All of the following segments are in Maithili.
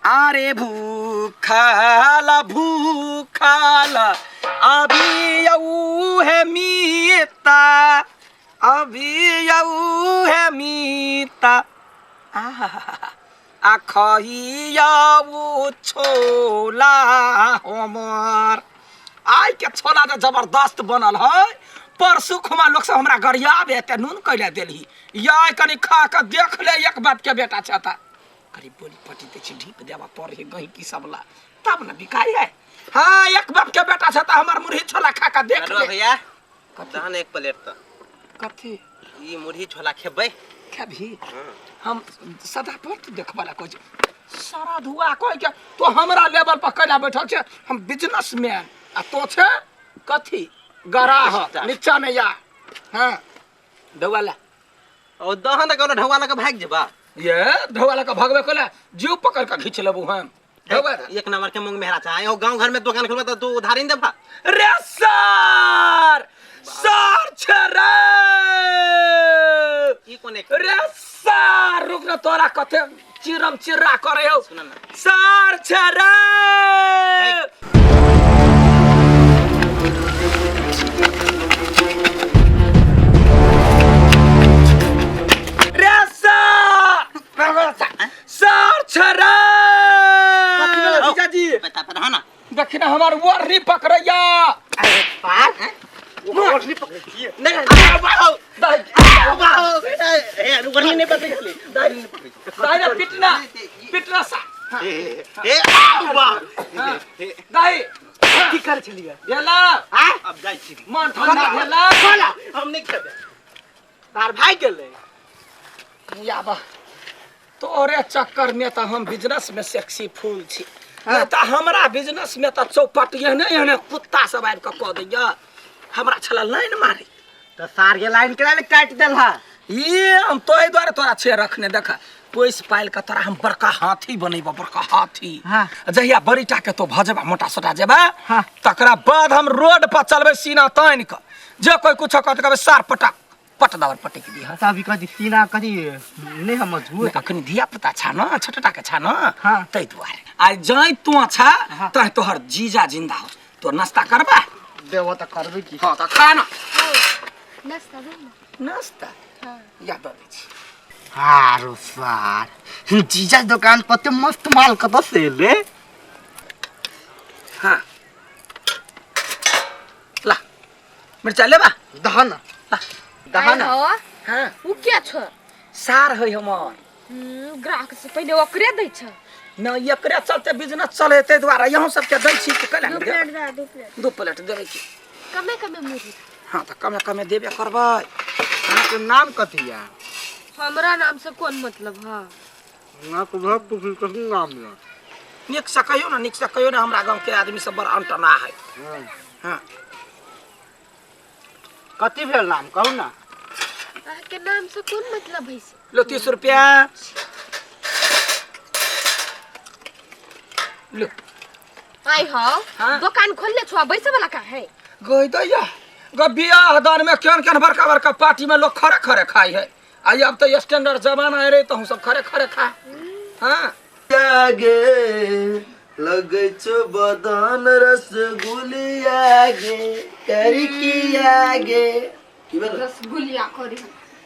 अरे भूखल भूखल अभी यऊ है मीता, अभी यऊ है मीता, आहा, आ खइयाऊ छोला हमर। आइ के छोला जे जबरदस्त बनल है, परसू खुमा लोग सब हमरा गरियाबे एते नून कैले देलही। या कनी खा के देख ले, एक बाप के बेटा छता। करी बोली पटी दै छी, ढीप देबा पर हे गही की सबला तब न बिकाई है। हाँ, एक बाप के बेटा छता, हमर मुरही छोला खा के देख ले। भैया तहन एक प्लेट तो कथी ई मुरही छोला खेबै? खेबही? हम सदा पर तू देखबा ला कहै छी, सारा धुआ कह के तो हमरा लेवल पर कैला बैठल छै। हम बिजनेस मैन आ तो छै कथी गराह नीचा में या। हाँ ढौआ ला। ओ दहन कोनो ढौआ लके भाग जेबा? ये ढौआ लके भगबे कोला जीव पकड़ के घींच लेबू हम। ढौआ ला। एक नंबर के मूंग मेहरा चाहे ओ गांव घर में दुकान खोलबा त तू उधारी न देबा। रे सर सर छे रे। ई कोन एक रे सर रुक न, तोरा कथे चिरम चिर्रा करे हो। सुन ना। सर छे रे। रे सर सर छे रे। जीजाजी बता पर ना देखी ना हमार वर्री पकड़ैया। अरे पार वर्री पकड़ै छियै? नहीं दाइ ए वर्री नहीं पकड़ै छियै। दाइ ना पिटना पिटना सा। ए वाह दाइ की कर छलियै? भेला अब जाइ छी। मन ठंडा भेला? बोला हम नहीं खेबै। तार भाई गेलै। याबा तोरे चक्कर में तो हम बिजनेस में सेक्सी फूल छी, नहीं तो हमरा बिजनेस में तो चौपट एहने एहने कुत्ता सब आबि कऽ कऽ दैया। हमरा छला लाइन मारी तऽ सार के लाइन केना ने काटि देलहा? ये हम तो एहि दुआरे तोरा छे रखने, देख पोसि पालि कऽ तोरा हम बड़का हाथी बनेबो, बड़का हाथी। हाँ। जहिया बड़ीटा के तो भऽ जेबा, मोटा सोटा जेबा, हाँ। तकरा बाद हम रोड पर चलबै सीना तानि कऽ, जे कोई कुछो कहत कहबै सार पटक पट दावर पटक दिह। तभी कथी सीना कथी नहीं हम मजबूत। अखन धिया पुता छा न, छोटटा के छा न, हाँ। ताहि दुआरे आइ जाय तू छा तह तोहर जीजा जिंदा हो। तो नाश्ता करबा? देबो तऽ करबै की। हाँ तऽ खा न नाश्ता दे ना। नाश्ता। हाँ। या दऽ दै छी। आरो सार जीजा दुकान पर ते मस्त माल कतऽ से एले? हाँ ला मिर्चा लेबा? दह ना। ला। दह ना। हाँ। उ क्या छ? सार है हमर। ग्राहक से पहिले ओकरे दै छ। न एकरे चलते बिजनेस चले ताहि दुआरे यहाँ सबके दै छी कि कैला दू ने प्लेट दे, दू प्लेट। दू प्लेट देबै की? कमे कमे मुरही। हाँ तऽ कमे कमे देबे करबै। अहाँके नाम कथी या? हमरा नाम से कोन मतलब है? अहाँके बहुत पुछी कथी नाम या? नीक से कहियौ ने, नीक से कहियौ ने, हमरा गाँव के आदमी सब बड़ अंटना है। हाँ। कथी भेल नाम कहू ना? अहाँके नाम से कोन मतलब है? लो 30 रुपया लो। आई हो। हाँ? दुकान खोलले छो बैसे वाला का है? गई दैया ग बियाह दान में केहन केहन बड़का बड़का पार्टी में लोग खड़े खड़े खाई है। आई अब तो स्टैंडर्ड जमाना है रे, तो हम सब खड़े खड़े खा। हाँ गे लगै छौ बदन रसगुलिया गे करिकिया गे। की भेल? रसगुल्ला करी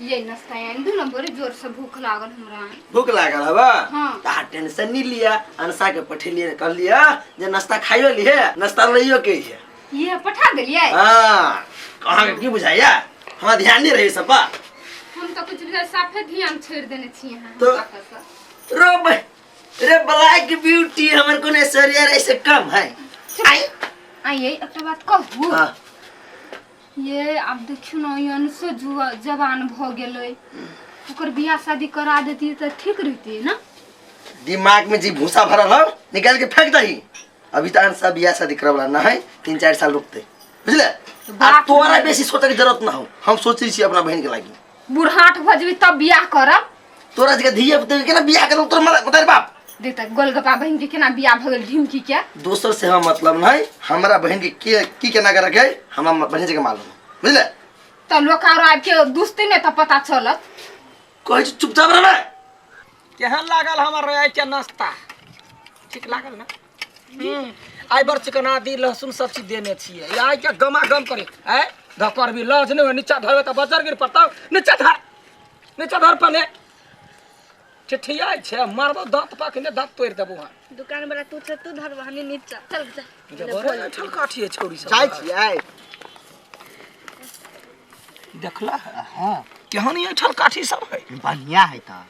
ये नाश्ता आनि दू न, बड़ी जोर से भूख लागल हमरा। भूख लागल हवा? हाँ। तऽ अहाँ टेंशन नहीं लिया, अनसा के पठेलिए, कहलिए जे नाश्ता खाइयो लिए, नाश्ता लइयो के है। ये पठा देलिए? हाँ। अहाँ के की बुझाइया? हमरा ध्यान नहीं रही सब। हम तो कुछ भी साफे ध्यान छोड़ देने छी अहाँ। तो हमरा से। रो भाई रे ब्लैक ब्यूटी हमर कोने शरीर ऐसे कम है। आई आइए एकटा बात कहू? हाँ। ये आब देखियौ ने, ई अनुसो जवान भऽ गेलै, ओकर बियाह शादी करा देती तऽ ठीक रहती ना? दिमाग में जी भूसा भरल हो निकाल के फेंक दही। अभी तो सब बियाह शादी करे वाला ना है, 3-4 साल रुकते बुझले। आ बाप तोरा रे। बेसी सोचे के जरूरत ना हो, हम सोच रही छी अपना बहन के लागी। बुढ़ाठ भऽ जेबी तब बियाह करब। तोरा जगह धिया पुता के ना बियाह करब तोर मर मतारी बाप। देख त गोलगप्पा बहन के केना बियाह भऽ गेल ढिमकी के। दोसर से हम मतलब नहीं, हमरा बहन के के की केना के रखे हमरा बहन के मालूम बुझले। त लोक आरो आबि के दुसतै ने त पता चलत। कहै छी चुपचाप रहबै। केहन लागल हमर आइ के नाश्ता? ठीक लागल ना। आइ बड़ चिकन आदि लहसुन सब चीज देने छियै। आइ के गमा गम करे आइ धकर भी लज नहि होय, नीचा धरबै तऽ बजर गिर पड़तौ। नीचा धर, नीचा धर पहले। ठिठियाइ छै, मारबौ दाँत पाकने दाँत तोड़ि देबौ। हाँ दुकान वाला तू छै, तू धरबा हनी नीचा चल जा। जबर ठल काठी है छौरी सब। जाइ छियै। देखला हाँ केहन ऐठल काठी सब है? बढ़िया है तऽ।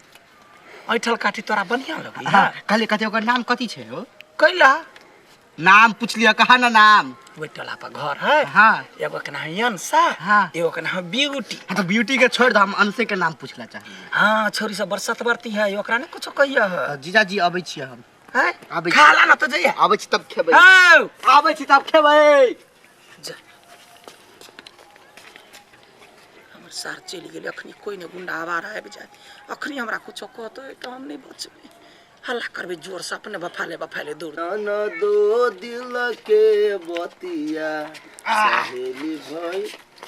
ऐठल काठी तोरा बढ़िया लगै हाँ कहले कथी ओकर नाम कथी छै हो? कैला नाम पुछलियै कहा ना नाम? ओहि टोला पर घर है। हाँ एगो के नाम अंशा, हाँ। एगो के नाम ब्यूटी। हाँ तो ब्यूटी के छोड़ दो, हम अंशे के नाम पूछला चाहिए। हाँ छोरी सब बरसत बरती है, ओकरा ने कुछो कहिया है। जीजाजी अबै छियै हम। हैं? आबै छी। खा ला ना तो जइया। आबै छी तब खेबै। आउ आबै छी तब खेबै। जा। हमर सार चलि गेलै, अखनी कोइ ने गुंडा आवारा आबि जाय, अखनी हमरा कुछो कहतै तऽ हम नहि बचबै। हल्ला करबै जोर से, अपने बफाले बफाले दौड़। न दो दिल के बतिया सहेली भाई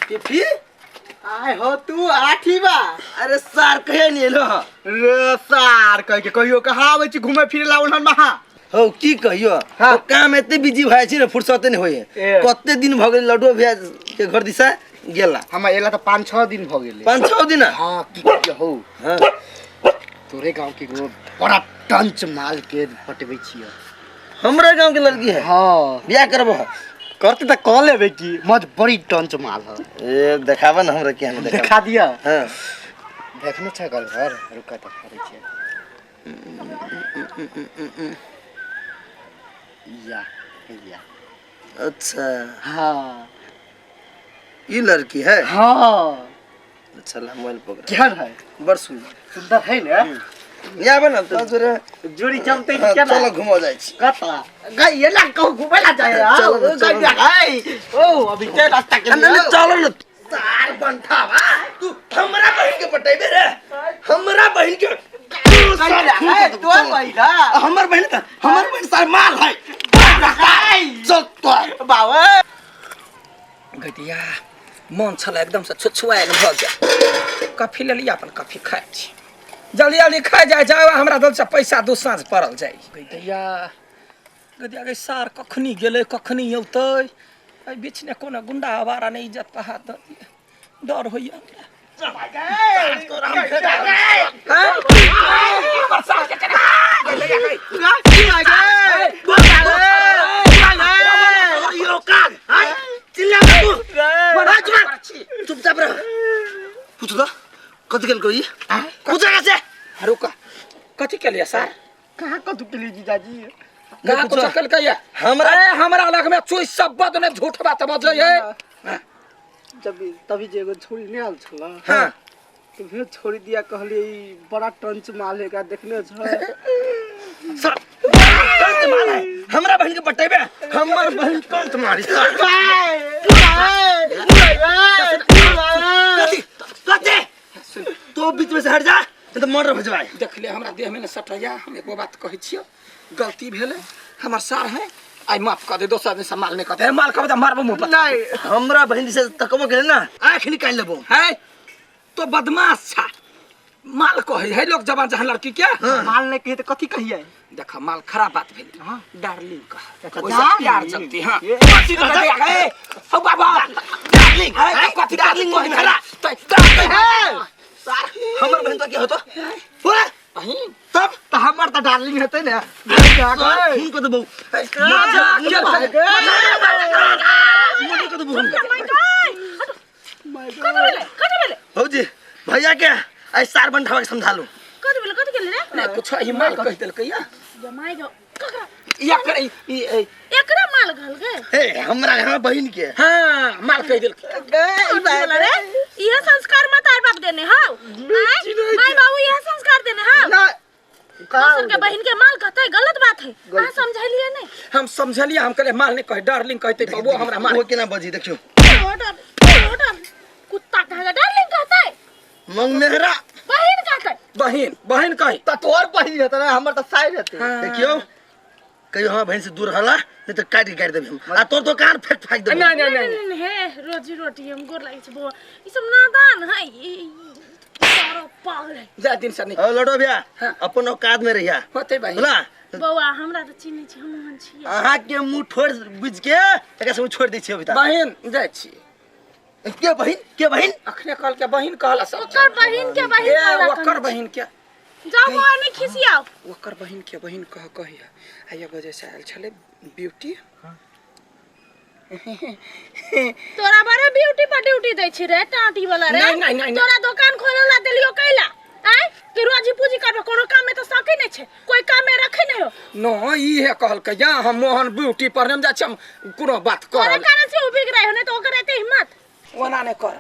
पिफी। आय हो तू आठी बा। अरे सार कहिया नहीं एलो? रे सार कह के कहियो कहाँ आबै छी घुमै फिरे ला ओहन महा। हो की कहियो, हाँ। काम एते बिजी भए छै ने, फुर्सते नहीं होइए। ए। कते दिन भ गेल लड्डू भैया के घर दिशा गेला? हमरा एला तऽ 5-6 दिन भ गेलै। 5-6 दिन? हाँ की कहियो हो। हाँ। तोरे गांव के एगो बड़ा टंच माल के पटबै छियै। हमरा गांव के लड़की है? हाँ। बियाह करबो? करते तऽ कह लेबै की, मज बड़ी टंच माल है। ए देखाबा ना हमरा, केहन देखाबा। देखा दिया। हाँ देखने छै घर घर रुका तऽ करै छियै। या या अच्छा हाँ ये लड़की है? हाँ। अच्छा ला मोबाइल पकड़। केहन है? बड़ सुंदर। सुंदर है ने? यहाँ बना तो जोरे जोड़ी चलते हाँ, केना? चलो घुमो जाइ छी। कता गई ये ना कहू घुमै ला जाए। चलो ना, चलो गई ना। गई ओ अभी ते रास्ता के नहीं, चलो ना। सार बनता बा तू हमरा बहिन के पटेबे रे, हमरा बहिन के तू सार खून ए के तोर बहिन हमर बहिन त हमर बहिन सार माल है। चल तो बाबा गदिया मन छल एकदम से छुछुआयल भऽ जाय। कॉफी लेलियै अपन कॉफी खाइ छी, जल्दी जल्दी खाइ जाय जाओ, हमरा दल से पैसा दू साँझ पड़ल जाय। गदिया गदिया गई सार कखनी गेलै कखनी औतै, एहि बीच ने कोनो गुंडा आवारा नहि इज्जत पहा दऽ दिए, डर होइए हमरा। चुपचाप रह। पूछ दो कथी केलको ई? पूछ कसे? रुका कथी केलियै सार? कहाँ कथी केलियै जीजाजी? कहाँ कुछ केलकै ये? हमरा हमरा लग में चुइ सब बद ने झूठ बात बजै है। जब तभी जे एगो छोरी नहि आयल छल। हाँ तो फिर छोड़ी दिया, कहलिए ई बड़ा टंच माल है का देखने छ। सर टंच माल है, हमरा बहिन के पटेबे, हमर बहिन टंच मारी। कथी कथी तो बीच में से हट जा, नहीं तो मर्डर हो जाए। देख ले हमरा देह में ने सटैया, हम एगो बात कहै छियौ, गलती भेलै हमर सार है, आइ माफ कऽ दे, दोसर दिन से माल नहि कहतै। माल कहबै तऽ मारबो मुँह पर। नहीं हमरा बहिन से तकबो के ना आँख निकाल लेबो। है तो बदमाश छा, माल कहै है लोग जवान जहान लड़की के। माल नहि कहिए तऽ कथी कहिए? देख माल खराब बात भेलै, डार्लिंग कह, ओइसे डार्लिंग? प्यार जगती। हाँ कथी कहै है हो बाबा डार्लिंग है कथी डार्लिंग डार्लिंग कहि भेला? हमर बहिन तो के होतो पूरा बहिन तब तऽ हमर तऽ डार्लिंग हेतै ने। खून को देबो, मर्डर कर देबो हम। कथी भेलै? कथी भेलै? भौजी भैया के आई सार बंठावा के समझा लो। कथी भेलै? कथी केलै रे? नहि कुछ ई माल कहि देलकै या जमाई गो ककरा? या कर ई एकरा माल घल गए? ए हमरा यहाँ बहिन के। हाँ माल कहि देलकै। रे इहे संस्कार मत आइ बाप देने हौ, माय बाबू इहे संस्कार देने हौ। दोसर के बहिन के माल कहते गलत बात है, अहाँ समझलिए नहीं? हम समझलिए, हम कहले माल नहीं कहे डार्लिंग कहते बाबू हमरा माल। वो केना बजी देखियो। कुत्ता कहे डार्लिंग कहते, मंग मेहरा बहिन कहते, बहिन बहिन कहि तऽ तोहर बहिन हेतै ने, हमर तऽ साइर हेतै। देखियो कहियो हमरा बहिन से दूर रहला नहीं तो काट के गाड़ि देबे हम, आ तोर दुकान फेंक फाक देबो। नहीं नहीं नहीं नहीं हे रोजी रोटी हम गोर लागै छै बौआ, ई सब नादान है, ई सारा पागल है। जा दिन से नहीं ओ लडो भैया हाँ। अपन औकात में रहिया होते बहिन बोला, बौआ हमरा तऽ चिन्है छी, हम ओहन छियै। अहाँ के मुंह ठोर बुझ के एकरा सब छोड़ दै छियै अभी तक। बहिन जाइ छी। के बहिन, के बहिन? अखने कहल के बहिन कहला सब। ओकर बहिन के बहिन ए, कहला ओकर कन। बहिन के। जाओ बौआ नहीं खिसियाओ। ओकर बहिन के बहिन कह कहिया। आ एगो जे आयल छलै ब्यूटी। तोरा बड़ा ब्यूटी पर ड्यूटी दै छी रे टाटी वाला रे। नहीं, नहीं, नहीं, नहीं। तोरा दुकान खोले ला देलियो कैला? आय कि रोजी पूजी करबे, कोनो काम में तो सके नहीं छे, कोई काम में रखे नहीं हो। न ई है कहलकै या हम मोहन ब्यूटी पर हम जा छी, हम कोनो बात तोरा करल। कारण से उ बिगड़ै हो, नहीं तो ओकर एते हिम्मत। ओना नहीं कर।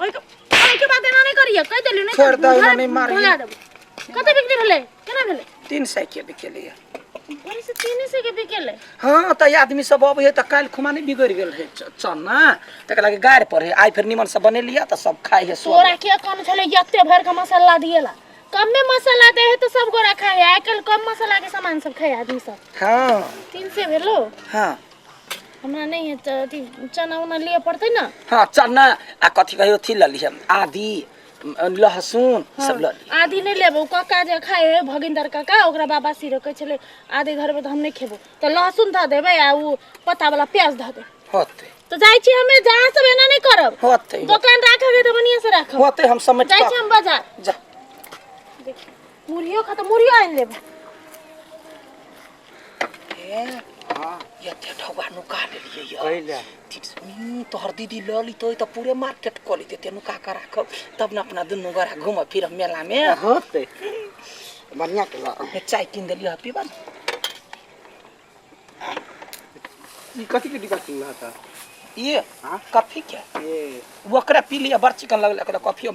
ओइ के बात एना नहीं करिए, कह देलियो नहीं छोड़ तो दे, एना घर नहीं मारिए। भगा देबो। कते बिक्री भेलै? केना भेलै? 300 के बिकेलिए। बड़ी से 300 के बिकेलै। हाँ त आदमी सब अबै है त काल्हि खुमा नहीं बिगड़ गेल रहे चना, तकर लागे गारि पर है। आइ फेर निमन से बनेलिया त सब खाइ है सब। तोरा के कोन छलै एते भर के मसाला दिएला? कम में मसाला दे है तो सब गोरा खाए है, आइ काल्हि कम मसाला के सामान सब खाए आदमी सब। हाँ। 300 भेलो? हाँ। हमरा नहीं है त अथी चना उना लिए पड़तै ना। हाँ चना आ कथी कहियो अथी ल लिहे, आदि लहसुन सब ल लिहे। आदि नहीं लेबो, काका जे खाए है भगिंदर काका, ओकरा बाबा सिर कहै छलै आदि धरबै त हम नहीं खेबो, त लहसुन धऽ देबै आ उ पत्ता वाला प्याज धऽ देबै। होतै। तो जाइ छी हमे, जहाँ सब एना नहीं करब। होतै। दुकान राखब त बढ़िया से राखब। होतै, हम समझ जाइ छी हम बाजार। जा। देखि मुरहियो खा त मुरहियो आनि लेब। ए, एते ढौआ नुका लेलियै यऽ। कैला? तोहर दीदी ल लितै त पूरे मार्केट कऽ लितै, ते नुका कऽ राखब तब ने अपना दुनू गोरा घूमब फिरब मेला में। होतै। बढ़िया केलऽ। ए, चाय कीन देलियै, पीबऽ ने। ई कथी के डिब्बा किनलह त? ये हाँ? कॉफी के। ए। ओकरा पी लिअ, बड़ चिकन लगलै, एकरा कॉफियो